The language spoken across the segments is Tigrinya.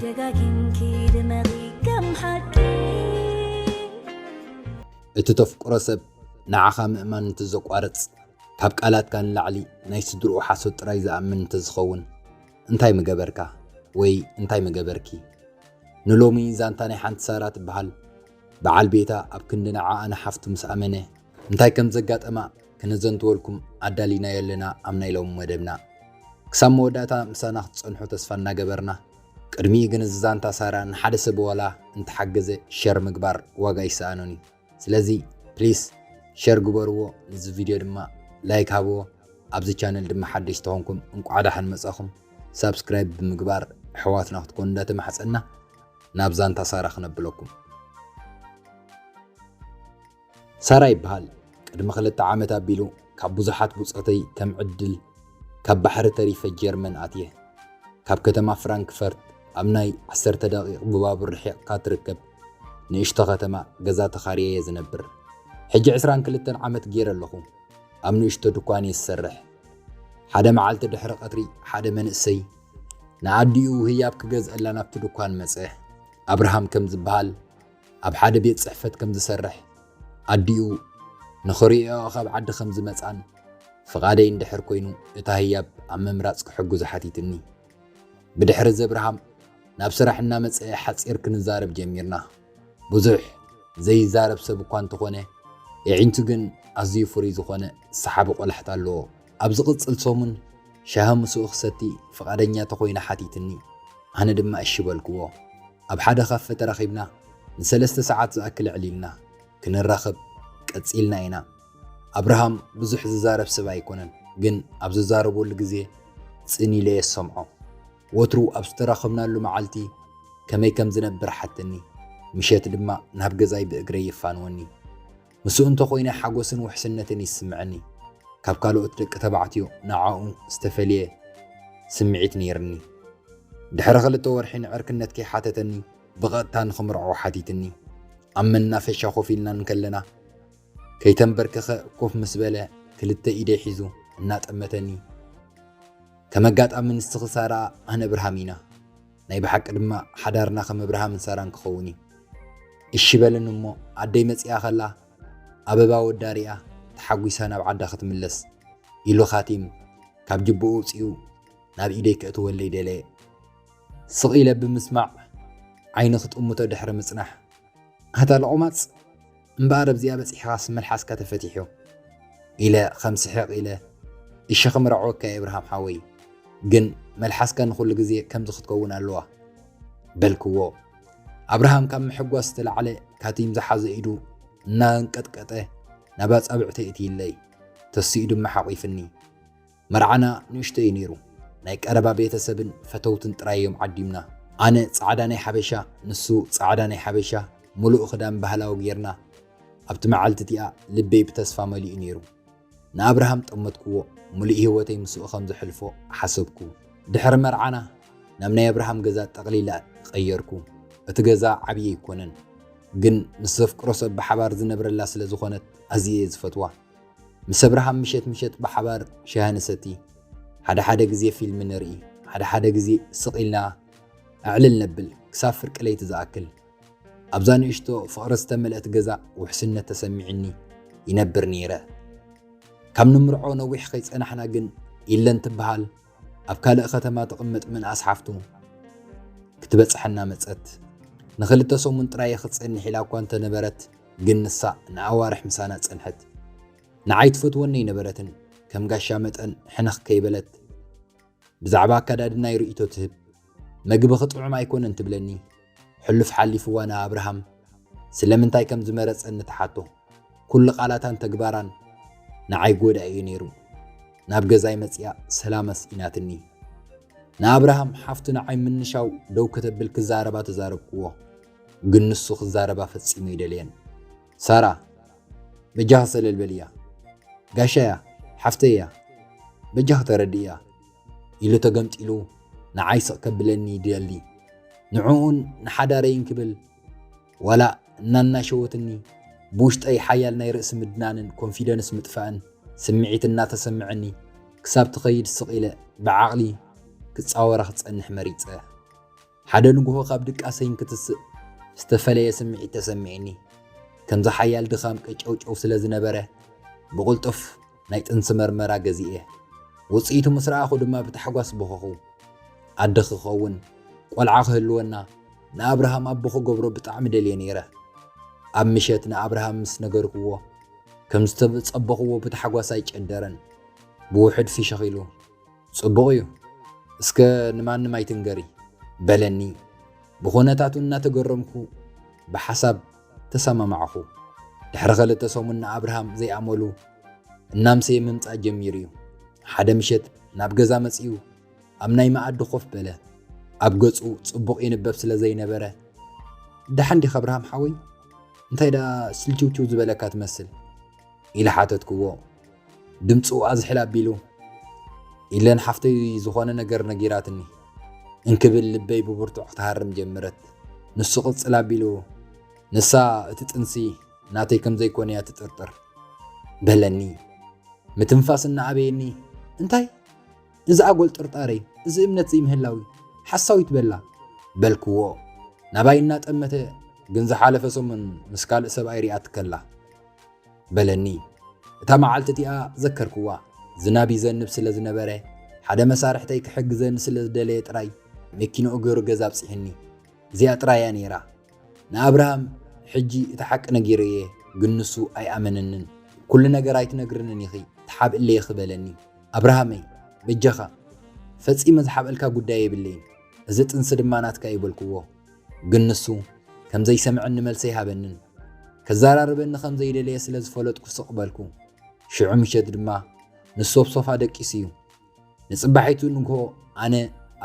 ደጋጊምኪ ድመቒ ከም ሓቂ። እቲ ተፍቅሮ ሰብ ንዓኻ ምእማን እንተዘቋርጽ፣ ካብ ቃላትካ ንላዕሊ ናይ ስድርኡ ሓሶት ጥራይ ዝኣምን እንተዝኸውን፣ እንታይ ምገበርካ ወይ እንታይ ምገበርኪ? ንሎሚ ዛንታ ናይ ሓንቲ ሳራ ትበሃል በዓል ቤታ ኣብ ክንዲ ንዓኣ ንሓፍቱ ምስ ኣመነ እንታይ ከም ዘጋጠማ ክነዘንትወልኩም ኣዳሊናዮ ኣለና ኣብ ናይ ሎሚ መደብና። ክሳብ መወዳእታ ምሳና ክትጸንሑ ተስፋ እናገበርና፣ ቅድሚኡ ግን እዚ ዛንታ ሳራ ንሓደ ሰብ ዋላ እንተሓገዘ ሸር ምግባር ዋጋ ይሰኣኖን እዩ። ስለዚ ፕሊስ ሸር ግበርዎ፣ ንዚ ቪድዮ ድማ ላይክ ሃብዎ። ኣብዚ ቻነል ድማ ሓደሽ ተኾንኩም እንቋዕ ደሓን መጻኹም። ሳብስክራይብ ብምግባር ኣሕዋትና ክትኮኑ እንዳተማሕጸና ናብ ዛንታ ሳራ ክነብለኩም። ሳራ ይበሃል። ቅድሚ ክልተ ዓመት ኣቢሉ ካብ ብዙሓት ብጾተይ ከም ዕድል ካብ ባሕሪ ተሪፈ ጀርመን ኣትየ። ካብ ከተማ ፍራንክፈርት ኣብ ናይ ዓሰርተ ደቂቕ ብባቡር ርሒቕካ ትርከብ ንእሽቶ ከተማ ገዛ ተኻርየ እየ ዝነብር። ሕጂ ዕስራን ክልተን ዓመት ገይረ ኣለኹ። ኣብ ንእሽቶ ድኳን እየ ዝሰርሕ። ሓደ መዓልቲ ድሕሪ ቀትሪ ሓደ መንእሰይ ንኣዲኡ ህያብ ክገዝአላ ናብቲ ድኳን መጸ። ኣብርሃም ከም ዝበሃል ኣብ ሓደ ቤት ጽሕፈት ከም ዝሰርሕ፣ ኣዲኡ ንኽርእዮ ካብ ዓዲ ከም ዝመጻን ፍቓደይ እንድሕር ኮይኑ እታ ህያብ ኣብ ምምራጽ ክሕግዞ ሓቲትኒ። ብድሕሪ እዚ ኣብርሃም ናብ ስራሕ እናመጸ ሓጺር ክንዛረብ ጀሚርና። ብዙሕ ዘይዛረብ ሰብ እኳ እንተኾነ፣ የዒንቱ ግን ኣዝዩ ፍሩይ ዝኾነ ሰሓቢ ቆላሕታ ኣለዎ። ኣብ ዝቕጽል ሰሙን ሻሂ ምስኡ ክሰቲ ፍቓደኛ ተኾይና ሓቲትኒ። ኣነ ድማ እሺ በልክዎ። ኣብ ሓደ ካፈ ተራኺብና ንሰለስተ ሰዓት ዝኣክል ኣዕሊልና። ክንራኸብ ቀጺልና ኢና። ኣብርሃም ብዙሕ ዝዛረብ ሰብ ኣይኮነን፣ ግን ኣብ ዝዛረበሉ ግዜ ጽን ኢለ እየ ዝሰምዖ። ወትሩ ኣብ ዝተራኸብናሉ መዓልቲ ከመይ ከም ዝነብር ሓተኒ። ምሸት ድማ ናብ ገዛይ ብእግረይ ይፋንወኒ። ምስኡ እንተኾይነ ሓጎስን ውሕስነትን ይስምዐኒ። ካብ ካልኦት ደቂ ተባዕትዮ ንዓኡ ዝተፈልየ ስምዒት ነይርኒ። ድሕሪ ክልተ ወርሒ ንዕርክነት ከይሓተተኒ ብቐጥታ ንኽምርዖ ሓቲትኒ። ኣብ መናፈሻ ኮፍ ኢልና እንከለና ከይተንበርከኸ ኮፍ ምስ በለ ክልተ ኢደይ ሒዙ እናጠመተኒ፣ ከም ኣጋጣሚ ንስኺ ሳራ ኣነ ኣብርሃም ኢና። ናይ ብሓቂ ድማ ሓዳርና ከም ኣብርሃምን ሳራን ክኸውን እዩ። እሺ በልን እሞ ኣደይ መጺኣ ከላ ኣበባ ወዳ ሪኣ ተሓጒሳ ናብ ዓዳ ክትምለስ ኢሉ ካቲም ካብ ጅብኡ ኣውጺኡ ናብ ኢደይ ከእትወለይ ደለየ። ስቕ ኢለ ብምስማዕ ዓይኒ ክጥምቶ ድሕሪ ምጽናሕ፣ ኣታ ለቑማጽ፣ እምበኣር ኣብዚኣ በጺሕኻስ መልሓስካ ተፈቲሑ ኢለ ከም ስሕቕ ኢለ፣ እሺ ክምርዐወካ እየ ኣብርሃም ሓወይ፣ ግን መልሓስካ ንኹሉ ግዜ ከምዚ ክትከውን ኣለዋ በልክዎ። ኣብርሃም ካብ ምሕጓስ ዝተላዕለ ካቲም ዝሓዞ ኢዱ እናንቀጥቀጠ ናብ ኣጻብዕተይ እትይለይ፣ ተሲኡ ድማ ሓቒፍኒ። መርዓና ንእሽቶ እዩ ነይሩ። ናይ ቀረባ ቤተሰብን ፈተውትን ጥራይ እዮም ዓዲምና። ኣነ ጻዕዳ ናይ ሓበሻ፣ ንሱ ጻዕዳ ናይ ሓበሻ፣ ሙሉእ ክዳን ባህላዊ ጌርና ኣብቲ መዓልቲ እቲኣ ልበይ ብተስፋ መሊኡ ነይሩ። ንኣብርሃም ጠመትክዎ፣ ሙሉእ ህይወተይ ምስኡ ከም ዘሕልፎ ሓሰብኩ። ድሕሪ መርዓና ናብ ናይ ኣብርሃም ገዛ ጠቕሊለ ቀየርኩ። እቲ ገዛ ዓብዪ ኣይኮነን፣ ግን ምስ ዘፍቅሮ ሰብ ብሓባር ዝነብረላ ስለ ዝኾነት ኣዝየ እየ ዝፈትዋ። ምስ ኣብርሃም ምሸት ምሸት ብሓባር ሻሂ ንሰቲ፣ ሓደ ሓደ ግዜ ፊልም ንርኢ፣ ሓደ ሓደ ግዜ ስቕ ኢልና ኣዕልል ነብል ክሳብ ፍርቂ ለይቲ ዝኣክል። ኣብዛ ንእሽቶ ፍቕሪ ዝተመልአት ገዛ ውሕስነት ተሰሚዕኒ ይነብር ነይረ። ካብ ንምርዖ ነዊሕ ከይጸናሕና ግን ኢለን ትበሃል ኣብ ካልእ ከተማ ትቕመጥ ምንኣስ ሓፍቱ ክትበጽሐና መጸት። ንኽልተ ሰሙን ጥራይ ክትጸንሕ ኢላ እኳ እንተነበረት፣ ግን ንሳ ንኣዋርሕ ምሳና ጸንሐት። ንዓይ ትፈትወኒ ኣይነበረትን። ከም ጋሻ መጠን ሕንኽ ከይበለት ብዛዕባ ኣከዳድናይ ርእይቶ ትህብ። መግብኺ ጥዑም ኣይኮነን ትብለኒ። ሕሉፍ ሓሊፍዋ ንኣብርሃም ስለምንታይ ከም ዝመረጸኒ ትሓቶ። ኩሉ ቃላታን ተግባራን ንዓይ ጎዳኢ እዩ ነይሩ። ናብ ገዛይ መጺኣ ሰላም ኣስኢናትኒ። ንኣብርሃም ሓፍቱ ንዓይ ምንሻው ደው ከተብል ክዛረባ ተዛረብክዎ። ግን ንሱ ክዛረባ ፈጺሙ ኣይደለየን። ሳራ፣ በጃኺ ሰለል በልያ። ጋሻያ፣ ሓፍተያ፣ በጃኺ ተረድእያ ኢሉ ተገምጢሉ ንዓይ ስቕ ከብለኒ ይደሊ። ንዕኡን ንሓዳረይን ክብል ዋላ እናናሸወትኒ ብውሽጠይ ሓያል ናይ ርእሲ ምድናንን ኮንፊደንስ ምጥፋእን ስምዒት እናተሰምዐኒ ክሳብ ትኸይድ ስቕ ኢለ ብዓቕሊ ክጻወራ ክጸንሕ መሪጸ። ሓደ ንግሆ ካብ ድቃሰይ ክትስእ ዝተፈለየ ስምዒት ተሰሚዕኒ። ከምዚ ሓያል ድኻም ቀጨውጨው ስለ ዝነበረ ብቕልጡፍ ናይ ጥንሲ መርመራ ገዚኤ። ውፅኢቱ ምስ ረኣኹ ድማ ብታሕጓስ በኸኹ። ኣደ ክኸውን፣ ቆልዓ ክህልወና፣ ንኣብርሃም ኣቦ ክገብሮ ብጣዕሚ ደልየ ነይረ። ኣብ ምሸት ንኣብርሃም ምስ ነገርክዎ፣ ከም ዝተጸበኽዎ ብታሕጓስ ኣይጨደረን። ብውሑድ ፊሽኽ ኢሉ፣ "ጽቡቕ እዩ፣ እስከ ንማንም ኣይትንገሪ" በለኒ። ብኹነታቱ እናተገረምኩ ብሓሳብ ተሰማማዕኹ። ድሕሪ ክልተ ሰሙን ንኣብርሃም ዘይኣመሉ እናምሰየ ምምጻእ ጀሚሩ እዩ። ሓደ ምሸት ናብ ገዛ መጺኡ ኣብ ናይ መኣዲ ኮፍ በለ። ኣብ ገጹ ጽቡቕ ይንበብ ስለ ዘይነበረ፣ "ደሓን ዲኻ ኣብርሃም ሓወይ? እንታይ ደኣ ስልችውችው ዝበለካ ትመስል?" ኢለ ሓተትክዎ። ድምጹ ኣዝሕል ኣቢሉ፣ "ኢለን ሓፍተይ ዝኾነ ነገር ነጊራትኒ" እንክብል ልበይ ብብርቱዕ ክትሃርም ጀመረት። ንሱ ቅጽል ኣቢሉ፣ "ንሳ እቲ ጥንሲ ናተይ ከም ዘይኮነ እያ ትጥርጥር" በለኒ። ምትንፋስ እናኣበየኒ፣ "እንታይ? እዚ ኣጎል ጥርጣረይ፣ እዚ እምነት ዘይምህላዊ፣ ሓሳዊት በላ" በልክዎ። ናባይ እናጠመተ፣ "ግን ዝሓለፈ ሰሙን ምስ ካልእ ሰብኣይ ሪኣትከላ" በለኒ። እታ መዓልቲ እቲኣ ዘከርክዋ። ዝናብ ይዘንብ ስለ ዝነበረ፣ ሓደ መሳርሕተይ ክሕግዘኒ ስለ ዝደለየ ጥራይ መኪንኡ ገይሩ ገዛ ኣብጺሕኒ። እዚኣ ጥራይ እያ ነይራ። ንኣብርሃም ሕጂ እቲ ሓቂ ነጊረየ፣ ግን ንሱ ኣይኣመነንን። "ኩሉ ነገር ኣይትነግርንን ኢኺ፣ ተሓብእለይ ኢኺ" በለኒ። "ኣብርሃመይ፣ በጃኻ፣ ፈጺመ ዝሓብእልካ ጉዳይ የብለይን። እዚ ጥንሲ ድማ ናትካ" ይበልክዎ። ግን ንሱ ከም ዘይሰምዐኒ መልሲ ኣይሃበንን። ከዘራርበኒ ከም ዘይደለየ ስለ ዝፈለጥኩ ስቕ በልኩ። ሽዑ ምሸት ድማ ንሱ ኣብ ሶፋ ደቂሱ እዩ። ንጽባሒቱ ንግሆ ኣነ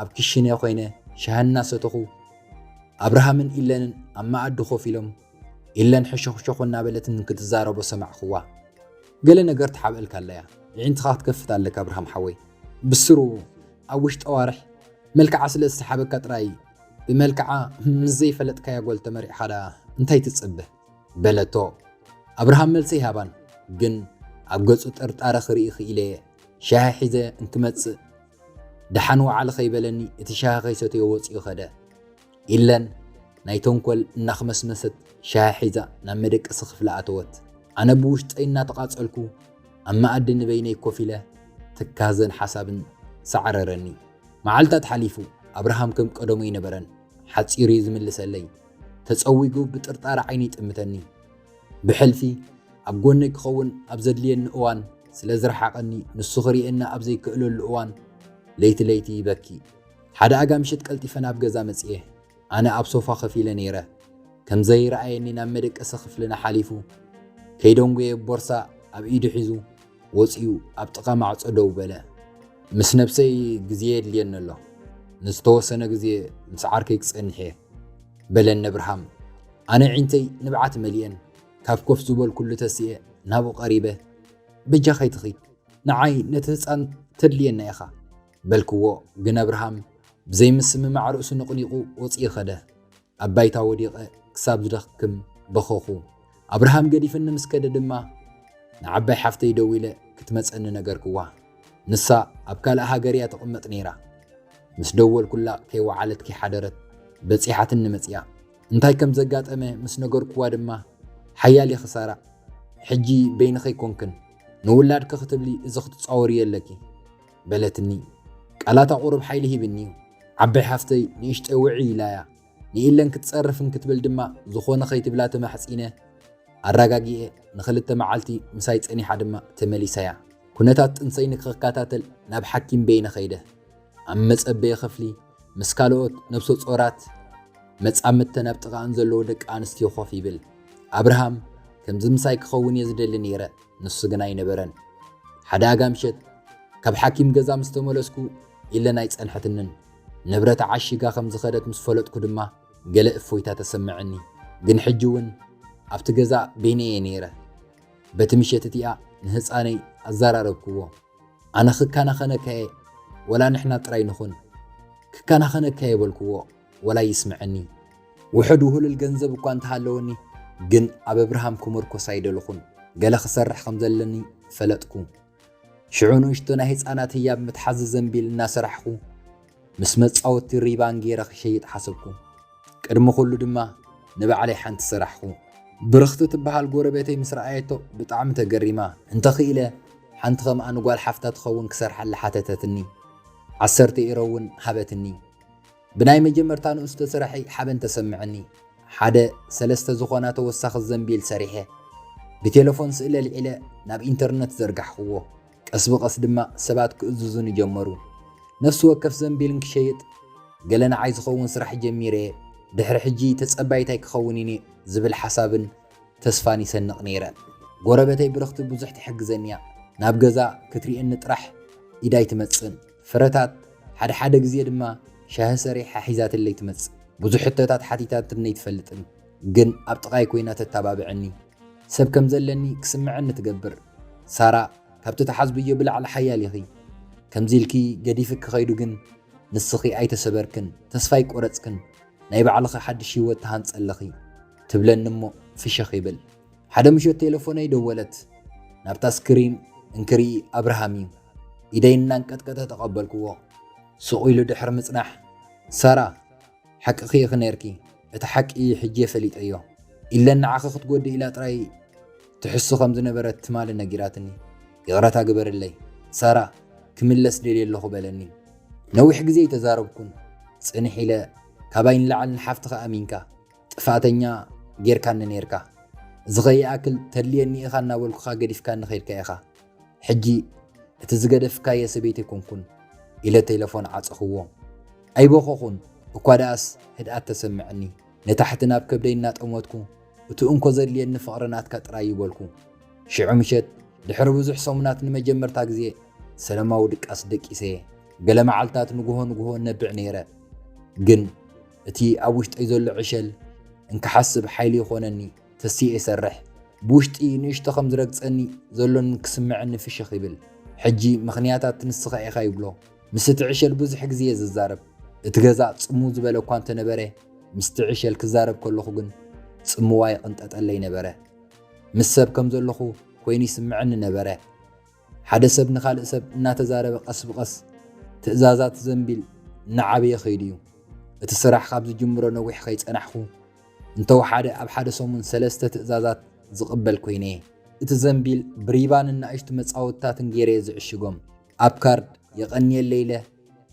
ኣብ ክሽነ ኮይነ ሻሂ እናሰተኹ፣ ኣብርሃምን ኢለንን ኣብ መኣዲ ኮፍ ኢሎም፣ ኢለን ሕሹኽሹኽ እናበለትን ክትዛረቦ ሰማዕክዋ። "ገለ ነገር ትሓብእልካ ኣለያ፣ ኣዒንትኻ ክትከፍት ኣለካ ኣብርሃም ሓወይ። ብስሩ ኣብ ውሽጢ ኣዋርሕ መልክዓ ስለ ዝተሓበካ ጥራይ፣ ብመልክዓ ምስ ዘይፈለጥካያ ጓል ተመሪዕኻ ደኣ እንታይ ትጽበ?" በለቶ። ኣብርሃም መልሲ ኣይሃባን፣ ግን ኣብ ገጹ ጥርጣረ ክርኢ ክኢለ እየ። ሻሂ ሒዘ እንክመጽእ፣ "ደሓን ወዓል" ከይበለኒ እቲ ሻሂ ከይሰተዮ ወጺኡ ከደ። ኢለን ናይ ተንኮል እናኽመስመሰት ሻሂ ሒዛ ናብ መደቀሲ ክፍሊ ኣተወት። ኣነ ብውሽጠይ እናተቓጸልኩ ኣብ መኣዲ ንበይነይ ኮፍ ኢለ ትካዘን ሓሳብን ሳዕረረኒ። መዓልታት ሓሊፉ፣ ኣብርሃም ከም ቀደሙ ኣይነበረን። ሓጺሩ እዩ ዝምልሰለይ። ተጸዊጉ ብጥርጣረ ዓይኒ ይጥምተኒ። ብሕልፊ ኣብ ጎነይ ክኸውን ኣብ ዘድልየኒ እዋን ስለ ዝረሓቐኒ፣ ንሱ ክርእየና ኣብ ዘይክእለሉ እዋን ለይቲ ለይቲ ይበኪ። ሓደ ኣጋ ምሸት ቀልጢፈ ናብ ገዛ መጽየ። ኣነ ኣብ ሶፋ ከፍ ኢለ ነይረ። ከም ዘይረኣየኒ ናብ መደቀሲ ክፍልና ሓሊፉ፣ ከይደንጎየ ቦርሳ ኣብ ኢዱ ሒዙ ወጺኡ ኣብ ጥቓ ማዕጾ ደው በለ። "ምስ ነብሰይ ግዜ የድልየኒ ኣሎ። ንዝተወሰነ ግዜ ምስ ዓርከይ ክጸንሕ እየ" በለኒ ኣብርሃም። ኣነ ኣዒንተይ ንብዓት መሊኤን ካብ ኮፍ ዝበልኩሉ ተሲኤ ናብኡ ቀሪበ፣ "በጃኻ ኣይትኺድ፣ ንዓይ ነቲ ህጻን ተድልየና ኢኻ" በልክዎ። ግን ኣብርሃም ብዘይምስምማዕ ርእሱ ነቕኒቑ ወጺኡ ከደ። ኣብ ባይታ ወዲቐ ክሳብ ዝደክም በኸኹ። ኣብርሃም ገዲፍኒ ምስ ከደ ድማ ንዓባይ ሓፍተይ ደዊለ ክትመጸኒ ነገርክዋ። ንሳ ኣብ ካልእ ሃገር እያ ትቕመጥ ነይራ። ምስ ደወልኩላ ከይወዓለት ከይሓደረት በጺሓትኒ መጺኣ። እንታይ ከም ዘጋጠመ ምስ ነገርክዋ ድማ ሓያል እየ ክሳራ፣ ሕጂ በይንኺ ኣይኮንክን፣ ንውላድኪ ክትብሊ እዚ ክትጻወርዮ ኣለኪ በለትኒ። ቃላታ ቁሩብ ሓይሊ ሂብኒ እዩ። ዓባይ ሓፍተይ ንእሽተይ ውዒ ኢላ እያ። ንኢለን ክትጸርፍ እንክትብል ድማ ዝኾነ ከይትብላ ተማሕጺነ ኣረጋጊኤ ንኽልተ መዓልቲ ምሳይ ጸኒሓ ድማ ተመሊሳ እያ። ኩነታት ጥንሰይ ንክከታተል ናብ ሓኪም በይነ ኸይደ። ኣብ መጸበዪ ክፍሊ ምስ ካልኦት ነብሰ ጾራት መጻምድተን ኣብ ጥቓኣን ዘለዉ ደቂ ኣንስትዮ ኮፍ ይብል። ኣብርሃም ከምዚ ምሳይ ክኸውን እየ ዝደሊ ነይረ፣ ንሱ ግን ኣይነበረን። ሓደ ኣጋ ምሸት ካብ ሓኪም ገዛ ምስ ተመለስኩ ኢለን ኣይጸንሐትንን። ንብረታ ዓሺጋ ከም ዝኸደት ምስ ፈለጥኩ ድማ ገለ እፎይታ ተሰምዐኒ። ግን ሕጂ እውን ኣብቲ ገዛ በይነይ እየ ነይረ። በቲ ምሸት እቲኣ ንህጻነይ ኣዘራረብክዎ። ኣነ ክከናኸነካ እየ፣ ወላ ንሕና ጥራይ ንኹን። ክከናኸነካ እየ በልክዎ፣ ወላ ይስምዐኒ። ውሑድ ውህሉል ገንዘብ እኳ እንተሃለወኒ፣ ግን ኣብ ኣብርሃም ክመርኮስ ኣይደለኹን። ገለ ክሰርሕ ከም ዘለኒ ፈለጥኩ። ሽዑ ንእሽቶ ናይ ህጻናት ህያብ መትሓዚ ዘንቢል እናሰራሕኩ፣ ምስ መጻወቲ ሪባን ገይረ ክሸይጥ ሓሰብኩ። ቅድሚ ኩሉ ድማ ንባዕለይ ሓንቲ ሰራሕኹ። ብርኽቲ ትበሃል ጎረቤተይ ምስ ረኣየቶ ብጣዕሚ ተገሪማ፣ እንተኽኢለ ሓንቲ ከምኣ ንጓል ሓፍታ ትኸውን ክሰርሓላ ሓተተትኒ። ዓሰርተ ኢሮ እውን ሃበትኒ። ብናይ መጀመርታ ንኡስ ተሰራሒ ሓበን ተሰምዐኒ። ሓደ ሰለስተ ዝኾና ተወሳኺ ዘንቢል ሰሪሐ፣ ብቴሌፎን ስእሊ ኣልዒለ ናብ ኢንተርነት ዘርጋሕክዎ። ቀስ ብቐስ ድማ ሰባት ክእዝዙኒ ጀመሩ። ነፍሲ ወከፍ ዘንቢል እንክሸይጥ፣ ገለ ንዓይ ዝኸውን ስራሕ ጀሚረ እየ። ድሕሪ ሕጂ ተጸባይታይ ክኸውን ኢኒ ዝብል ሓሳብን ተስፋን ይሰንቕ ነይረ። ጎረበተይ ብርኽቲ ብዙሕ ትሕግዘኒ እያ። ናብ ገዛ ክትርእየኒ ጥራሕ ኢዳ ኣይትመጽእን። ፍረታት ሓደ ሓደ ግዜ ድማ ሻሂ ሰሪሓ ሒዛትለይ ትመጽእ። ብዙሕ ሕቶታት ሓቲታትኒ ኣይትፈልጥን፣ ግን ኣብ ጥቓይ ኮይና ተተባብዐኒ። ሰብ ከም ዘለኒ ክስምዐኒ ትገብር። ሳራ፣ ካብቲ ተሓዝብዮ ብላዕሊ ሓያል ኢኺ። ከምዚ ኢልኪ ገዲፍኪ ከይዱ ግን ንስኺ ኣይተሰበርክን፣ ተስፋ ኣይቆረጽክን፣ ናይ ባዕልኺ ሓድሽ ህይወት ትሃንጺ ኣለኺ ትብለኒ እሞ ፍሽኽ ይብል። ሓደ ምሸት ቴሌፎነይ ደወለት። ናብታ ስክሪን እንክርኢ ኣብርሃም እዩ። ኢደይ እናንቀጥቀጠ ተቐበልክዎ። ስቕ ኢሉ ድሕሪ ምጽናሕ፣ ሳራ፣ ሓቅኺ ኢኺ ነይርኪ። እቲ ሓቂ ሕጂ እየ ፈሊጠዮ። ኢለን ንዓኺ ክትጎድእ ኢላ ጥራይ ትሕሱ ከም ዝነበረት ትማሊ ነጊራትኒ። ይቕረታ ግበርለይ ሳራ፣ ክምለስ ደልየ ኣለኹ በለኒ። ነዊሕ ግዜ ኣይተዛረብኩን። ጽንሕ ኢለ፣ ካባይ ንላዕሊ ንሓፍትኻ ኣሚንካ ጥፍኣተኛ ጌርካኒ ነይርካ። እዚ ኸይኣክል ተድልየኒ ኢኻ እናበልኩኻ ገዲፍካኒ ኸይድካ ኢኻ። ሕጂ እቲ ዝገደፍካዮ ሰበይቲ ኣይኮንኩን ኢለ ቴለፎን ዓጸኽዎ። ኣይበኸኹን፣ እኳ ደኣስ ህድኣት ተሰምዐኒ። ንታሕቲ ናብ ከብደይ እናጠመትኩ፣ እቲ እንኮ ዘድልየኒ ፍቕሪ ናትካ ጥራይ እዩ በልኩ። ሽዑ ምሸት ድሕሪ ብዙሕ ሰሙናት ንመጀመርታ ግዜ ሰለማዊ ድቃስ ደቂሰ እየ። ገለ መዓልታት ንግሆ ንግሆ እነብዕ ነይረ። ግን እቲ ኣብ ውሽጠይ ዘሎ ዕሸል እንክሓስብ ሓይሊ ይኾነኒ። ተሲኤ ይሰርሕ። ብውሽጢ ንእሽቶ ከም ዝረግጸኒ ዘሎን ክስምዐኒ ፍሽኽ ይብል። ሕጂ ምኽንያታት ንስኻ ኢኻ ይብሎ። ምስ እቲ ዕሸል ብዙሕ ግዜ እየ ዝዛረብ። እቲ ገዛ ጽምው ዝበለ እኳ እንተነበረ፣ ምስቲ ዕሸል ክዛረብ ከለኹ ግን ጽምዋ ይቕንጠጠለይ ነበረ። ምስ ሰብ ከም ዘለኹ ኮይኑ ይስምዐኒ ነበረ። ሓደ ሰብ ንኻልእ ሰብ እናተዛረበ ቀስ ብቐስ ትእዛዛት ዘንቢል እናዓበየ ከይዱ እዩ። እቲ ስራሕ ካብ ዝጅምሮ ነዊሕ ከይጸናሕኩ፣ እንተወሓደ ኣብ ሓደ ሰሙን ሰለስተ ትእዛዛት ዝቕበል ኮይነ እየ። እቲ ዘንቢል ብሪባንን ንኣሽቱ መጻወትታትን ገይረ እየ ዝዕሽጎም። ኣብ ካርድ "የቐንየለይ" ኢለ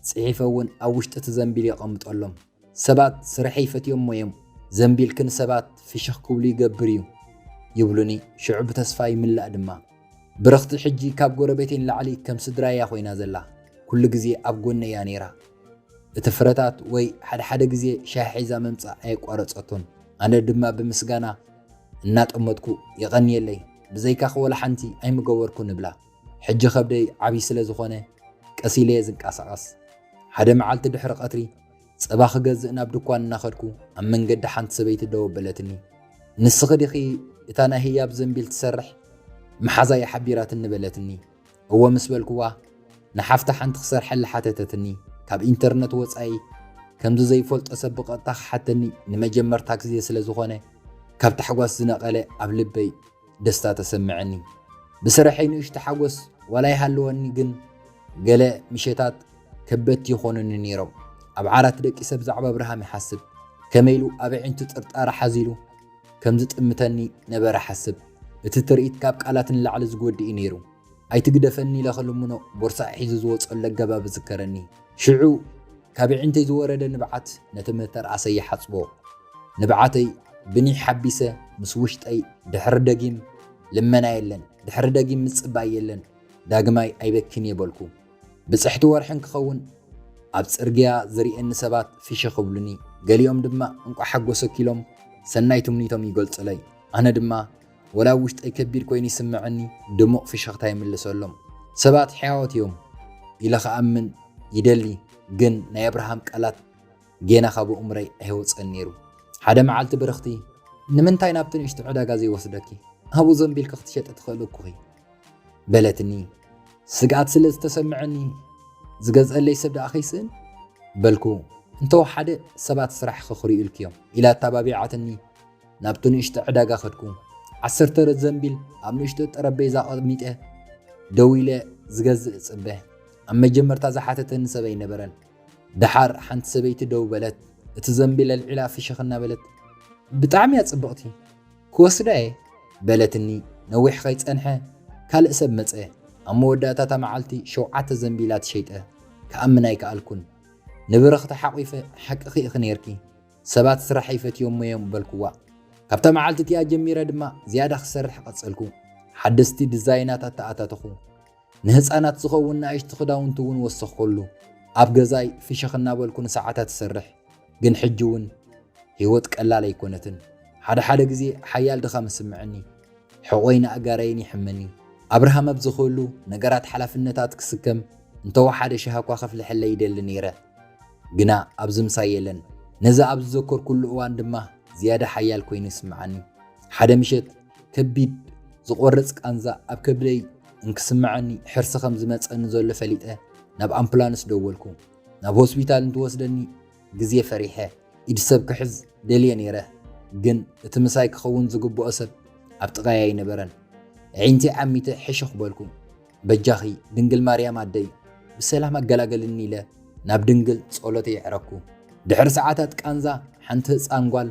ጽሒፈ እውን ኣብ ውሽጢ እቲ ዘንቢል የቐምጠሎም። ሰባት ስርሐይ ፈትዮሞ እዮም። "ዘንቢልኪ ንሰባት ፍሽኽ ክብሉ ይገብር እዩ" ይብሉኒ። ሽዑ ብተስፋ ይምላእ ድማ። ብርኽቲ ሕጂ ካብ ጎረቤተይ ንላዕሊ ከም ስድራይ እያ ኮይና ዘላ። ኩሉ ግዜ ኣብ ጎነይ እያ ነይራ። እቲ ፍረታት ወይ ሓደ ሓደ ግዜ ሻሂ ሒዛ ምምጻእ ኣየቋረጸቶን። ኣነ ድማ ብምስጋና እናጠመትኩ "የቐንየለይ፣ ብዘይካኺ ወላ ሓንቲ ኣይምገበርኩን" እብላ። ሕጂ ከብደይ ዓብዪ ስለ ዝኾነ ቀስ ኢለ እየ ዝንቀሳቐስ። ሓደ መዓልቲ ድሕሪ ቀትሪ ጸባ ክገዝእ ናብ ድኳን እናኸድኩ ኣብ መንገዲ ሓንቲ ሰበይቲ ደው ኣበለትኒ። "ንስኺ ዲኺ እታ ናይ ህያብ ዘንቢል ትሰርሕ? መሓዛይ ሓቢራትኒ" በለትኒ። "እወ" ምስ በልክዋ፣ ንሓፍታ ሓንቲ ክሰርሐላ ሓተተትኒ። ካብ ኢንተርነት ወጻኢ ከምዚ ዘይፈልጦ ሰብ ብቐጥታ ክሓተኒ ንመጀመርታ ግዜ ስለ ዝኾነ፣ ካብ ታሕጓስ ዝነቐለ ኣብ ልበይ ደስታ ተሰምዐኒ። ብስርሐይ ንእሽቶ ሓጎስ ዋላ ይሃልወኒ፣ ግን ገለ ምሸታት ከበድቲ ይኾኑኒ ነይሮም። ኣብ ዓራት ደቂሰ ብዛዕባ ኣብርሃም ይሓስብ። ከመይ ኢሉ ኣብ ኣዒንቱ ጥርጣረ ሓዚሉ ከም ዝጥምተኒ ነበረ ሓስብ። እቲ ትርኢት ካብ ቃላት ንላዕሊ ዝጎድእ እዩ ነይሩ። "ኣይትግደፈኒ" ኢለ ክልምኖ ቦርሳ ሒዙ ዝወጸሉ ኣገባብ እዝከረኒ። ሽዑ ካብ ኣዒንተይ ዝወረደ ንብዓት ነቲ መተርኣሰ ይሓጽቦ። ንብዓተይ ብኒሕ ሓቢሰ ምስ ውሽጠይ ድሕሪ ደጊም ልመና የለን፣ ድሕሪ ደጊም ምጽባይ የለን፣ ዳግማይ ኣይበኪን እየ በልኩ። ብጽሕቲ ወርሒ እንክኸውን ኣብ ጽርግያ ዝርእየኒ ሰባት ፍሽኽ ይብሉኒ። ገሊኦም ድማ "እንቋዕ ሓጎሰኪ" ኢሎም ሰናይ ትምኒቶም ይገልጹለይ። ኣነ ድማ ወላ ኣብ ውሽጠይ ከቢድ ኮይኑ ይስምዐኒ፣ ድሙቕ ፍሽኽታ ይምልሰሎም። ሰባት ሕያዎት እዮም ኢለ ክኣምን ይደሊ፣ ግን ናይ ኣብርሃም ቃላት ጌና ካብ ኣእምሮይ ኣይወጸን ነይሩ። ሓደ መዓልቲ ብርኽቲ "ንምንታይ ናብቲ ንእሽቶ ዕዳጋ ዘይወስደኪ? ኣብኡ ዘንቢልኪ ክትሸጢ ትኽእሊ እኮ ኢኺ" በለትኒ። ስግኣት ስለ ዝተሰምዐኒ "ዝገዝአለይ ሰብ ደኣ ከይስእን" በልኩ። "እንተወሓደ ሰባት ስራሕኺ ክርእዩልኪ እዮም" ኢላ ኣተባቢዓትኒ። ናብቲ ንእሽቶ ዕዳጋ ከድኩ። ዓሰርተ ዘንቢል ኣብ ንእሽቶ ጠረጴዛ ኣቐሚጠ ደው ኢለ ዝገዝእ እጽበ። ኣብ መጀመርታ ዝሓተተኒ ሰብ ኣይነበረን። ደሓር ሓንቲ ሰበይቲ ደው በለት። እቲ ዘንቢል ኣልዒላ ፍሽኽ እናበለት፣ "ብጣዕሚ እያ ጽብቕቲ፣ ክወስዳ እየ" በለትኒ። ነዊሕ ከይጸንሐ ካልእ ሰብ መጸ። ኣብ መወዳእታ እታ መዓልቲ ሸውዓተ ዘንቢላት ሸይጠ። ክኣምን ኣይከኣልኩን። ንብረኽቲ ሓቒፈ፣ "ሓቅኺ ኢኺ ነይርኪ፣ ሰባት ስራሕ ይፈትዮሞ እዮም" በልኩዋ። ካብታ መዓልቲ እቲኣ ጀሚረ ድማ ዝያዳ ክሰርሕ ቀጸልኩ። ሓደስቲ ዲዛይናት ኣተኣታተኹ። ንህፃናት ዝኸውን ንኣሽቱ ክዳውንቲ እውን ወሰኽኩሉ። ኣብ ገዛይ ፍሽኽ እናበልኩ ንሰዓታት እሰርሕ። ግን ሕጂ እውን ህይወት ቀላል ኣይኮነትን። ሓደ ሓደ ግዜ ሓያል ድኻም ይስምዐኒ። ሕቖይን ኣእጋረይን ይሕመኒ። ኣብርሃም ኣብ ዝኽእሉ ነገራት ሓላፍነታት ክስከም፣ እንተወሓደ ሻሂ እኳ ከፍልሐለይ ይደሊ ነይረ። ግና ኣብዚ ምሳይ የለን። ነዚ ኣብ ዝዘከርኩሉ እዋን ድማ ዝያዳ ሓያል ኮይኑ ይስምዓኒ። ሓደ ምሸት ከቢድ ዝቖርጽ ቃንዛ ኣብ ከብደይ እንክስምዓኒ ሕርሲ ከም ዝመጸኒ ዘሎ ፈሊጠ ናብ ኣምቡላንስ ደወልኩ። ናብ ሆስፒታል እንትወስደኒ ግዜ ፈሪሐ። ኢድ ሰብ ክሕዝ ደልየ ነይረ፣ ግን እቲ ምሳይ ክኸውን ዝግብኦ ሰብ ኣብ ጥቓይ ኣይነበረን። ኣዒንቲ ዓሚተ ሕሽኽ በልኩ። "በጃኺ ድንግል ማርያም ኣደይ ብሰላም ኣገላገልኒ" ኢለ ናብ ድንግል ጸሎተይ የዕረኩ። ድሕሪ ሰዓታት ቃንዛ ሓንቲ ህጻን ጓል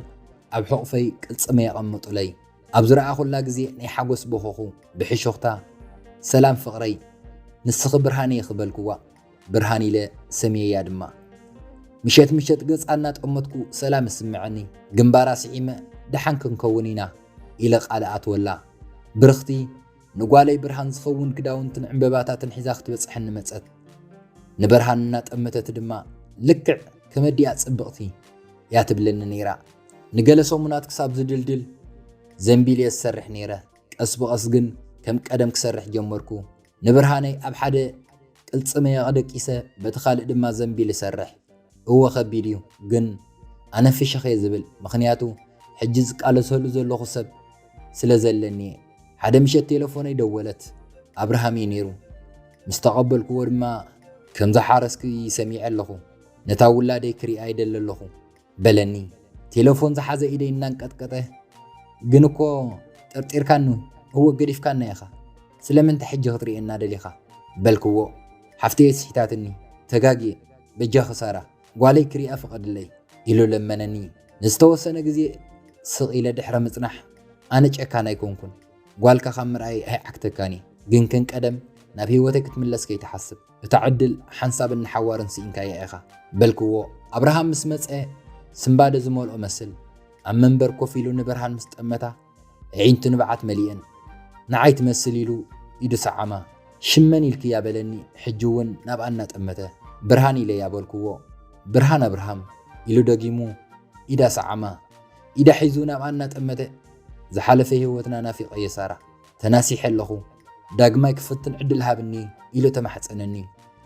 ኣብ ሕቑፈይ ቅልጽመይ ኣቐመጡለይ። ኣብ ዝረኣኹላ ግዜ ናይ ሓጎስ በኸኹ። ብሕሹኽታ፣ "ሰላም ፍቕረይ፣ ንስኺ ብርሃነይ" ኢኺ በልክዋ። ብርሃን ኢለ ሰምየያ ድማ። ምሸት ምሸት ገጻ እናጠመትኩ ሰላም ይስምዐኒ። ግንባራ ስዒመ፣ "ደሓን ክንከውን ኢና" ኢለ ቃል ኣትወላ። ብርኽቲ ንጓለይ ብርሃን ዝኸውን ክዳውንትን ዕምበባታትን ሒዛ ክትበጽሐኒ መጸት። ንብርሃን እናጠመተት ድማ፣ "ልክዕ ከም ኣዲኣ ጽብቕቲ" እያ ትብለኒ ነይራ። ንገለ ሰሙናት ክሳብ ዝድልድል ዘንቢል እየ ዝሰርሕ ነይረ። ቀስ ብቐስ ግን ከም ቀደም ክሰርሕ ጀመርኩ። ንብርሃነይ ኣብ ሓደ ቅልጽመ የቐደቂሰ፣ በቲ ካልእ ድማ ዘንቢል እሰርሕ። እወ፣ ከቢድ እዩ፣ ግን ኣነ ፍሽኽ እየ ዝብል፣ ምኽንያቱ ሕጂ ዝቃለሰሉ ዘለኹ ሰብ ስለ ዘለኒ እየ። ሓደ ምሸት ቴሌፎነይ ደወለት፣ ኣብርሃም እዩ ነይሩ። ምስ ተቐበልክዎ ድማ፣ "ከም ዝሓረስኪ ሰሚዐ ኣለኹ፣ ነታ ውላደይ ክሪኣ ይደሊ ኣለኹ" በለኒ። ቴሌፎን ዝሓዘ ኢደይ እናንቀጥቀጠ፣ "ግን እኮ ጠርጢርካኒ፣ እወ ገዲፍካና ኢኻ፣ ስለምንታይ ሕጂ ክትርእየና ደሊኻ?" በልክዎ። ሓፍተይ ስሒታትኒ፣ "ተጋግየ፣ በጃኺ ሳራ፣ ጓለይ ክሪኣ ፍቐድለይ" ኢሉ ለመነኒ። ንዝተወሰነ ግዜ ስቕ ኢለ ድሕሪ ምጽናሕ፣ ኣነ ጨካን ኣይኮንኩን። ጓልካ ካብ ምርኣይ ኣይዓግተካን እየ፣ ግን ከም ቀደም ናብ ህይወተይ ክትምለስ ከይትሓስብ። እታ ዕድል ሓንሳብን ንሓዋርን ስኢንካያ ኢኻ በልክዎ። ኣብርሃም ምስ መጸ ስምባደ ዝመልኦ መስል ኣብ መንበር ኮፍ ኢሉ ንብርሃን ምስ ጠመታ ኣዒንቱ ንብዓት መሊአን። ንዓይ ትመስል ኢሉ ኢዱ ሰዓማ። "ሽመን ኢልክያ?" በለኒ ሕጂ እውን ናብኣ እናጠመተ። "ብርሃን ኢለያ" በልክዎ። "ብርሃን ኣብርሃም" ኢሉ ደጊሙ ኢዳ ሰዓማ። ኢዳ ሒዙ ናብኣ እናጠመተ፣ "ዝሓለፈ ህይወትና ናፊቐዮ ሳራ፣ ተናሲሐ ኣለኹ፣ ዳግማይ ክፍትን ዕድል ሃብኒ" ኢሉ ተማሕጸነኒ።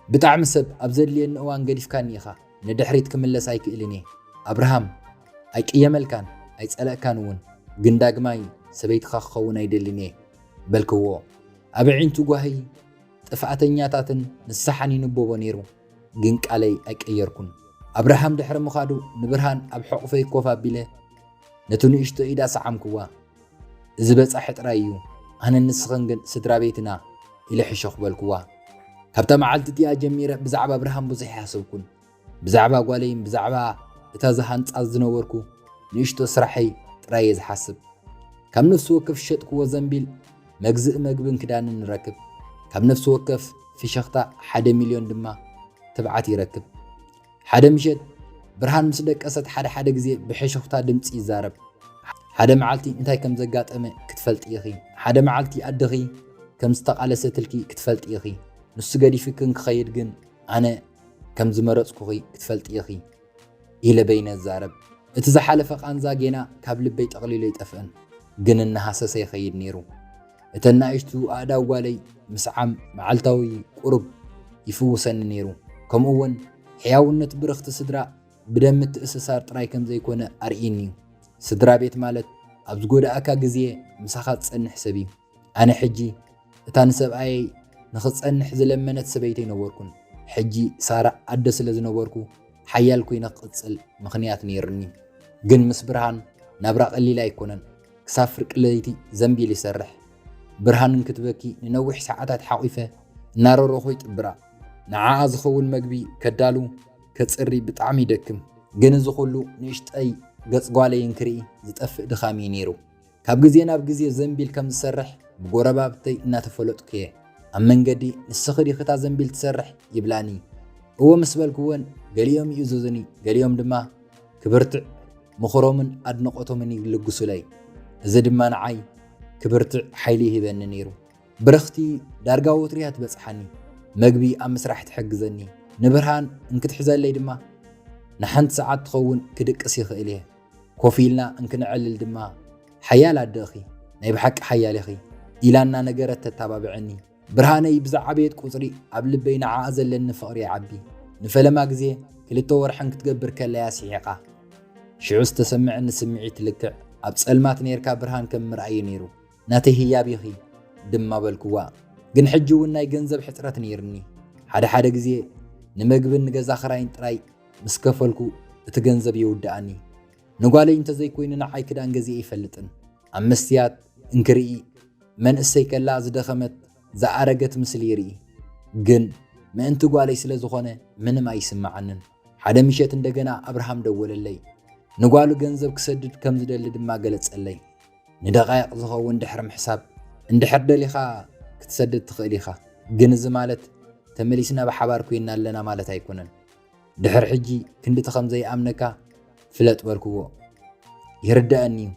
"ብጣዕሚ ሰብ ኣብ ዘድልየኒ እዋን ገዲፍካኒ ኢኻ፣ ንድሕሪት ክምለስ ኣይክእልን እየ ኣብርሃም፣ ኣይቅየመልካን ኣይጸለእካን እውን፣ ግን ዳግማይ ሰበይትኻ ክኸውን ኣይደልን እየ" በልክዎ። ኣብ ኣዒንቱ ጓሂ ጥፍኣተኛታትን ንስሓን ይንበቦ ነይሩ፣ ግን ቃለይ ኣይቀየርኩን። ኣብርሃም ድሕሪ ምኻዱ ንብርሃን ኣብ ሕቑፈይ ኮፍ ኣቢለ ነቲ ንእሽቶ ኢዳ ሰዓምክዋ። "እዚ በጻሒ ጥራይ እዩ፣ ኣነን ንስኽን ግን ስድራ ቤት ኢና" ኢለ ሕሹኽ በልክዋ። ካብታ መዓልቲ እቲኣ ጀሚረ ብዛዕባ ኣብርሃም ብዙሕ ኣይሓሰብኩን። ብዛዕባ ጓለይን ብዛዕባ እታ ዝሃንጻ ዝነበርኩ ንእሽቶ ስራሐይ ጥራይ እየ ዝሓስብ። ካብ ነፍሲ ወከፍ ዝሸጥክዎ ዘንቢል መግዝኢ መግብን ክዳንን ንረክብ። ካብ ነፍሲ ወከፍ ፍሽኽታ ሓደ ሚልዮን ድማ ትብዓት ይረክብ። ሓደ ምሸት ብርሃን ምስ ደቀሰት ሓደ ሓደ ግዜ ብሕሹኽታ ድምጺ ይዛረብ። ሓደ መዓልቲ እንታይ ከም ዘጋጠመ ክትፈልጢ ኢኺ። ሓደ መዓልቲ ኣደኺ ከም ዝተቓለሰትልኪ ክትፈልጢ ኢኺ። ንሱ ገዲፉኪ እንክኸይድ ግን ኣነ ከም ዝመረጽኩኺ ክትፈልጢ ኢኺ ኢለ በይነ እዛረብ። እቲ ዝሓለፈ ቃንዛ ጌና ካብ ልበይ ጠቕሊሉ ኣይጠፍእን፣ ግን እናሃሰሰ ይኸይድ ነይሩ። እተን ንኣሽቱ ኣእዳው ጓለይ ምስዓም መዓልታዊ ቁሩብ ይፍውሰኒ ነይሩ። ከምኡ እውን ሕያውነት ብርኽቲ ስድራ ብደም ምትእስሳር ጥራይ ከም ዘይኮነ ኣርእይኒ እዩ። ስድራ ቤት ማለት ኣብ ዝጎድኣካ ግዜ ምሳኻ ዝጸንሕ ሰብ እዩ። ኣነ ሕጂ እታ ንሰብኣየይ ንኽጸንሕ ዝለመነት ሰበይቲ ኣይነበርኩን። ሕጂ ሳራ ኣደ ስለ ዝነበርኩ ሓያል ኮይነ ክቕጽል ምኽንያት ነይሩኒ። ግን ምስ ብርሃን ናብራ ቀሊል ኣይኮነን። ክሳብ ፍርቂ ለይቲ ዘንቢል ይሰርሕ። ብርሃን እንክትበኪ ንነዊሕ ሰዓታት ሓቒፈ እናረረኹ ይጥብራ። ንዓኣ ዝኸውን መግቢ ከዳሉ ከጽሪ ብጣዕሚ ይደክም። ግን እዚ ኩሉ ንእሽጠይ ገጽ ጓለይ እንክርኢ ዝጠፍእ ድኻም እዩ ነይሩ። ካብ ግዜ ናብ ግዜ ዘንቢል ከም ዝሰርሕ ብጎረባብተይ እናተፈለጥኩ እየ። ኣብ መንገዲ "ንስኺ ዲኺ እታ ዘንቢል ትሰርሕ?" ይብላኒ። እወ ምስ በልኩወን ገሊኦም ይእዝዙኒ፣ ገሊኦም ድማ ክብርትዕ ምኽሮምን ኣድነቖቶምን ይልግሱለይ። እዚ ድማ ንዓይ ክብርትዕ ሓይሊ ይህበኒ ነይሩ። ብርኽቲ ዳርጋ ወትሩ እያ ትበጽሓኒ። መግቢ ኣብ ምስራሕ ትሕግዘኒ። ንብርሃን እንክትሕዘለይ ድማ ንሓንቲ ሰዓት ትኸውን ክድቅስ ይኽእል እየ። ኮፍ ኢልና እንክንዕልል ድማ "ሓያል ኣደ ኢኺ፣ ናይ ብሓቂ ሓያል ኢኺ" ኢላ እናነገረት ተተባብዐኒ። ብርሃነይ ብዝዓበየት ቁጽሪ ኣብ ልበይ ንዓኣ ዘለኒ ፍቕሪ ይዓቢ። ንፈለማ ግዜ ክልተ ወርሕን ክትገብር ከላ እያ ስሒቓ። ሽዑ ዝተሰምዐኒ ስምዒት ልክዕ ኣብ ጸልማት ኔርካ ብርሃን ከም ምርኣይ እዩ ነይሩ። "ናተይ ህያብ ኢኺ" ድማ በልክዋ። ግን ሕጂ እውን ናይ ገንዘብ ሕጽረት ነይርኒ። ሓደ ሓደ ግዜ ንመግብን ንገዛ ክራይን ጥራይ ምስ ከፈልኩ እቲ ገንዘብ ይውድኣኒ። ንጓለይ እንተዘይኮይኑ ንዓይ ክዳን ገዚኤ ኣይፈልጥን። ኣብ መስትያት እንክርኢ መንእሰይ ከላ ዝደኸመት ዝኣረገት ምስሊ ይርኢ። ግን ምእንቲ ጓለይ ስለ ዝኾነ ምንም ኣይስምዓንን። ሓደ ምሸት እንደገና ኣብርሃም ደወለለይ። ንጓሉ ገንዘብ ክሰድድ ከም ዝደሊ ድማ ገለጸለይ። ንደቓይቕ ዝኸውን ድሕሪ ምሕሳብ፣ "እንድሕር ደሊኻ ክትሰድድ ትኽእል ኢኻ፣ ግን እዚ ማለት ተመሊስና ብሓባር ኮይና ኣለና ማለት ኣይኮነን። ድሕሪ ሕጂ ክንድቲ ከም ዘይኣምነካ ፍለጥ" በልክዎ። "ይርደኣኒ እዩ"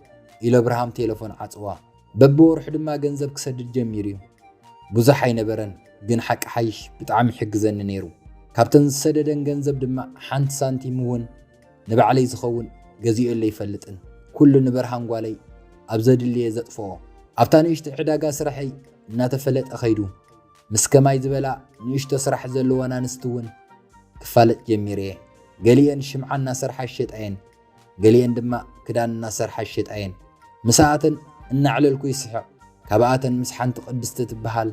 ኢሉ ኣብርሃም ቴሌፎን ዓጽዋ። በብወርሑ ድማ ገንዘብ ክሰድድ ጀሚሩ እዩ። ብዙሕ ኣይነበረን፣ ግን ሓቂ ሓይሽ ብጣዕሚ ይሕግዘኒ ነይሩ። ካብተን ዝሰደደን ገንዘብ ድማ ሓንቲ ሳንቲም እውን ንባዕለይ ዝኸውን ገዚኦለይ ኣይፈልጥን። ኩሉ ንብርሃን ጓለይ ኣብ ዘድልየ ዘጥፍኦ። ኣብታ ንእሽቶ ዕዳጋ ስራሐይ እናተፈለጠ ኸይዱ። ምስ ከማይ ዝበላ ንእሽቶ ስራሕ ዘለወን ኣንስቲ እውን ክፋለጥ ጀሚረ እየ። ገሊአን ሽምዓ እናሰርሓ ይሸጣ እየን፣ ገሊአን ድማ ክዳን እናሰርሓ ይሸጣ እየን። ምስኣተን እናዕለልኩ ይስሕቕ። ካብኣተን ምስ ሓንቲ ቅድስቲ ትበሃል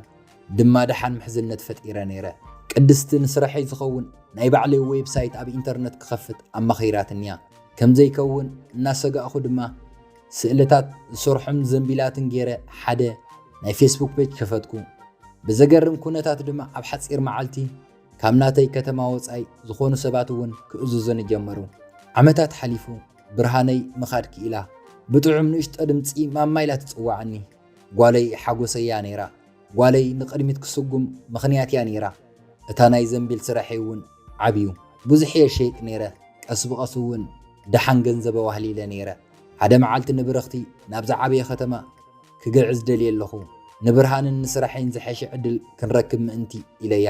ድማ ደሓን ምሕዝነት ፈጢረ ነይረ። ቅድስቲ ንስራሐይ ዝኸውን ናይ ባዕለይ ዌብሳይት ኣብ ኢንተርነት ክኸፍት ኣማኺራትኒ እያ። ከም ዘይከውን እናሰጋእኹ ድማ ስእልታት ዝሰርሖም ዘንቢላትን ገይረ ሓደ ናይ ፌስቡክ ፔጅ ከፈትኩ። ብዘገርም ኩነታት ድማ ኣብ ሓጺር መዓልቲ ካብ ናተይ ከተማ ወጻኢ ዝኾኑ ሰባት እውን ክእዝዙኒ ጀመሩ። ዓመታት ሓሊፉ፣ ብርሃነይ ምኻድ ክኢላ። ብጥዑም ንእሽቶ ድምጺ ማማ ኢላ ትጽውዓኒ። ጓለይ ሓጎሰይ እያ ነይራ። ጓለይ ንቕድሚት ክስጉም ምኽንያት እያ ነይራ። እታ ናይ ዘንቢል ስራሐይ እውን ዓብዩ። ብዙሕ እየ ሸይጥ ነይረ። ቀስ ብቐስ እውን ደሓን ገንዘብ ኣዋህሊለ ነይረ። ሓደ መዓልቲ ንብርኽቲ ናብ ዝዓበየ ከተማ ክግዕዝ ደልየ ኣለኹ። ንብርሃንን ንስራሐይን ዝሐሸ ዕድል ክንረክብ ምእንቲ ኢለያ።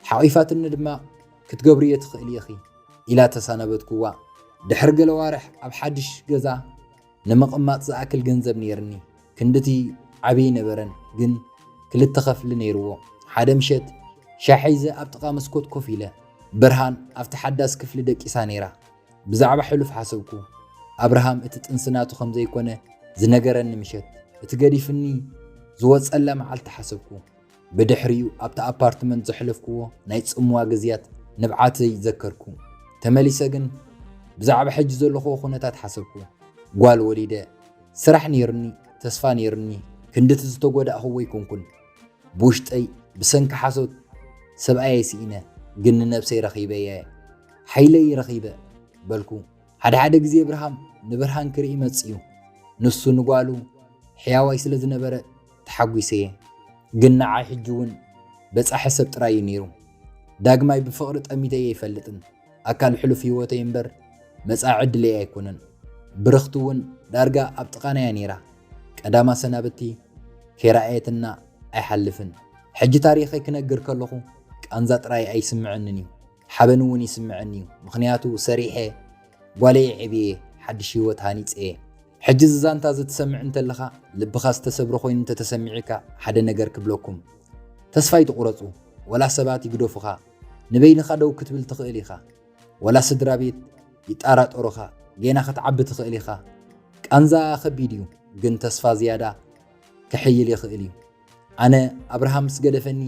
ሓቒፋትኒ ድማ፣ "ክትገብርዮ ትኽእሊ ኢኺ" ኢላ ተሳነበትኩዋ። ድሕሪ ገለ ዋርሕ ኣብ ሓድሽ ገዛ ንምቕማጥ ዝኣክል ገንዘብ ነይርኒ። ክንድቲ ዓብዪ ነበረን፣ ግን ክልተ ኸፍሊ ነይርዎ። ሓደ ምሸት ሻሕ ሒዘ ኣብ ጥቓ መስኮት ኮፍ ኢለ፣ ብርሃን ኣብቲ ሓዳስ ክፍሊ ደቂሳ ነይራ። ብዛዕባ ሕሉፍ ሓሰብኩ። ኣብርሃም እቲ ጥንሲ ናቱ ከም ዘይኮነ ዝነገረኒ ምሸት፣ እቲ ገዲፍኒ ዝወጸላ መዓልቲ ሓሰብኩ። ብድሕሪኡ ኣብቲ ኣፓርትመንት ዘሕለፍክዎ ናይ ጽምዋ ግዝያት ንብዓተይ ዘከርኩ። ተመሊሰ ግን ብዛዕባ ሕጂ ዘለኽዎ ኩነታት ሓሰብኩ። ጓል ወሊደ፣ ስራሕ ነይሩኒ፣ ተስፋ ነይሩኒ፣ ክንድቲ ዝተጎዳእኽዎ ኣይኮንኩን። ብውሽጠይ ብሰንኪ ሓሶት ሰብኣየይ ስኢነ፣ ግን ንነብሰይ ረኺበያ እየ። ሓይለይ ረኺበ በልኩ። ሓደ ሓደ ግዜ ኣብርሃም ንብርሃን ክርኢ መጺኡ። ንሱ ንጓሉ ሕያዋይ ስለ ዝነበረ ተሓጒሰ እየ። ግን ንዓይ ሕጂ እውን በጻሒ ሰብ ጥራይ እዩ ነይሩ። ዳግማይ ብፍቕሪ ጠሚተዮ ኣይፈልጥን። ኣካል ሕሉፍ ህይወተይ እምበር መጻኢ ዕድለይ ኣይኮነን። ብርኽቲ እውን ዳርጋ ኣብ ጥቓና እያ ነይራ። ቀዳማ ሰናብቲ ከይረኣየትና ኣይሓልፍን። ሕጂ ታሪኸይ ክነግር ከለኹ ቃንዛ ጥራይ ኣይስምዐንን እዩ፣ ሓበን እውን ይስምዐኒ እዩ። ምኽንያቱ ሰሪሐ፣ ጓለይ ኣዕብየ፣ ሓድሽ ህይወት ሃኒጸ እየ። ሕጂ እዚ ዛንታ እዚ ትሰምዕ እንተለኻ፣ ልብኻ ዝተሰብረ ኮይኑ እንተተሰሚዑካ፣ ሓደ ነገር ክብለኩም። ተስፋ ኣይትቑረጹ፣ ወላ ሰባት ይግደፉኻ። ንበይንኻ ደው ክትብል ትኽእል ኢኻ። ወላ ስድራ ቤት ይጠራጠሩኻ፣ ጌና ክትዓቢ ትኽእል ኢኻ። ቃንዛ ከቢድ እዩ፣ ግን ተስፋ ዝያዳ ክሕይል ይኽእል እዩ። ኣነ ኣብርሃም ምስ ገደፈኒ፣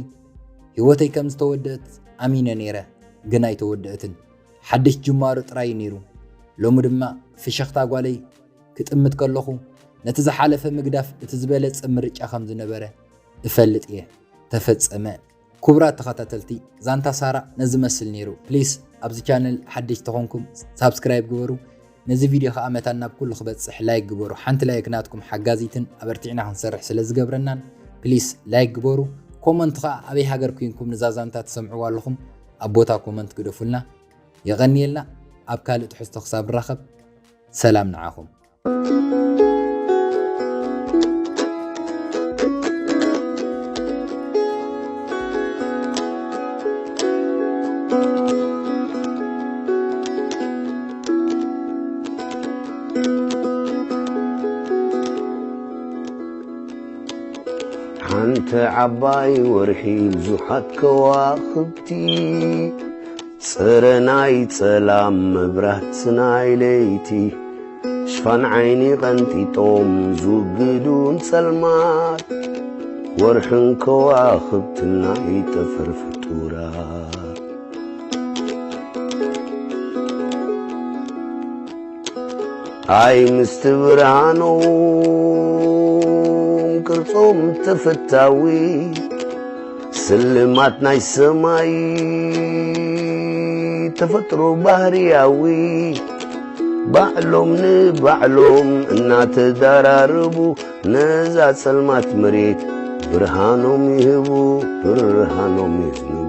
ህይወተይ ከም ዝተወደአት ኣሚነ ነይረ፣ ግን ኣይተወደአትን። ሓድሽ ጅማሮ ጥራይ እዩ ነይሩ። ሎሚ ድማ ፍሽኽታ ጓለይ ክጥምት ከለኹ፣ ነቲ ዝሓለፈ ምግዳፍ እቲ ዝበለጸ ምርጫ ከም ዝነበረ እፈልጥ እየ። ተፈጸመ። ክቡራት ተኸታተልቲ፣ ዛንታ ሳራ ነዚ መስል ነይሩ። ፕሊስ ኣብዚ ቻነል ሓደሽቲ ተኾንኩም ሳብስክራይብ ግበሩ። ነዚ ቪድዮ ከኣ መታን ናብ ኩሉ ክበጽሕ ላይክ ግበሩ። ሓንቲ ላይክ ናትኩም ሓጋዚትን ኣበርቲዕና ክንሰርሕ ስለ ዝገብረናን፣ ፕሊስ ላይክ ግበሩ። ኮመንት ከኣ ኣበይ ሃገር ኩንኩም ንዛ ዛንታ ትሰምዕዋ ኣለኹም ኣብ ቦታ ኮመንት ግደፉልና። የቐንየልና። ኣብ ካልእ ትሕዝቶ ክሳብ ንራኸብ ሰላም ንዓኹም። ሓንቲ ዓባይ ወርሒ ብዙሓት ከዋኽብቲ፣ ጽረ ናይ ጸላም መብራት ናይ ለይቲ፣ ሽፋን ዓይኒ ቀንጢጦም ዝውግዱን ጸልማት፣ ወርሕን ከዋኽብትን ናይ ጠፈር ፍጡራት። ኣይ ምስቲ ብርሃኖም ቅርጾም ተፈታዊ፣ ስልማት ናይ ሰማይ ተፈጥሮ ባህርያዊ፣ ባዕሎም ንባዕሎም እናተዳራረቡ፣ ነዛ ጸልማት መሬት ብርሃኖም ይህቡ፣ ብርሃኖም የዝንቡ።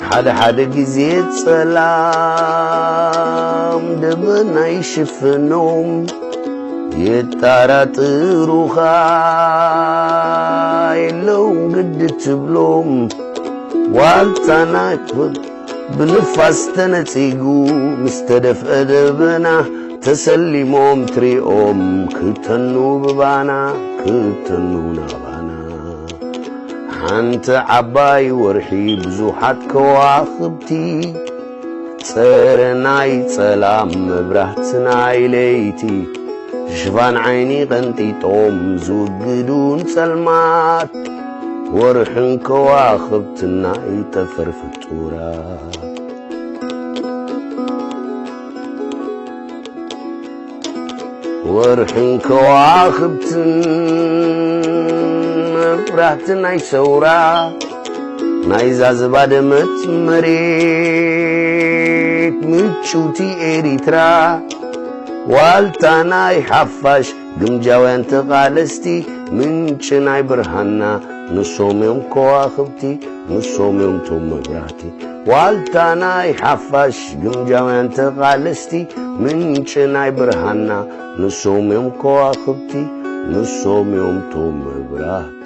ሓደ ሓደ ግዜ ጸላም ደበና ይሽፍኖም፣ የጣራጥሩኻ የለውን ግዲ ትብሎም። ዋልታና ብንፋስ ተነጺጉ ምስ ተደፍአ ደበና፣ ተሰሊሞም ትሪኦም ክተኑ ብባና፣ ክተኑ ናባና። ሓንቲ ዓባይ ወርሒ ብዙሓት ከዋኽብቲ፣ ጸረ ናይ ጸላም መብራህቲ ናይ ለይቲ፣ ሽፋን ዓይኒ ቀንጢጦም ዝውግዱን ጸልማት፣ ወርሕን ከዋኽብትን ናይ ጠፈር ፍጡራት። ወርሕን ከዋኽብትን መብራህቲ ናይ ሰውራ፣ ናይዛ ዝባደመት መሬት ምጭውቲ ኤሪትራ፣ ዋልታ ናይ ሓፋሽ ግምጃውያን ተቓለስቲ፣ ምንጪ ናይ ብርሃንና ንሶም እዮም ከዋኽብቲ፣ ንሶም እዮም ቶም መብራህቲ። ዋልታ ናይ ሓፋሽ ግምጃውያን ተቓለስቲ፣ ምንጪ ናይ ብርሃንና ንሶም እዮም ከዋኽብቲ፣ ንሶም እዮም ቶም መብራህቲ።